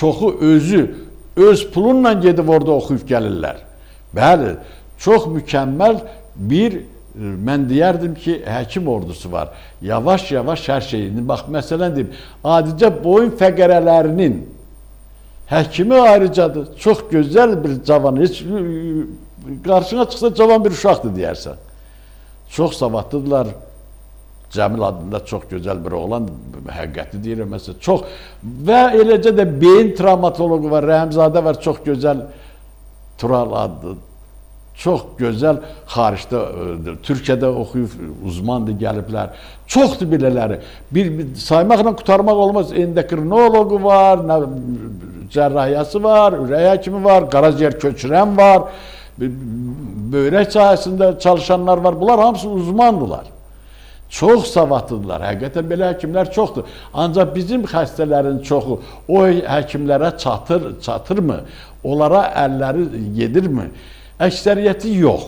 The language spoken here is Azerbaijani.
Çoxu özü öz pulunla gedib orada oxuyub gəlirlər. Bəli, çox mükəmməl bir mən deyərdim ki, həkim ordusu var. Yavaş-yavaş hər şeyini, bax məsələn deyim, adicə boyun fəqərələrinin həkimi ayrıcadır. Çox gözəl bir cavan, heç qarşına çıxsa cavan bir uşaqdır deyərsən. Çox savadlıdırlar. Cəmil adında çox gözəl bir oğlan, həqiqəti deyirəm məsələn, çox və eləcə də beyin travmatoloqu var, Rəhimzadə var, çox gözəl Tural adlı. Çox gözəl xaricdə, Türkiyədə oxuyub, uzmandır, gəliblər. Çoxdur belələri. Bir saymaqla qurtarmaq olmaz. Endokrinoloqu var, nə cərrahiyyəsi var, ürək həkimi var, qaraciyər köçürən var, böyrək sahəsində çalışanlar var. Bunlar hamısı uzmandılar. Çox savadlıdırlar. Həqiqətən belə həkimlər çoxdur. Ancaq bizim xəstələrin çoxu o həkimlərə çatırmı? Onlara əlləri gedirmi? Əksəriyyəti yox.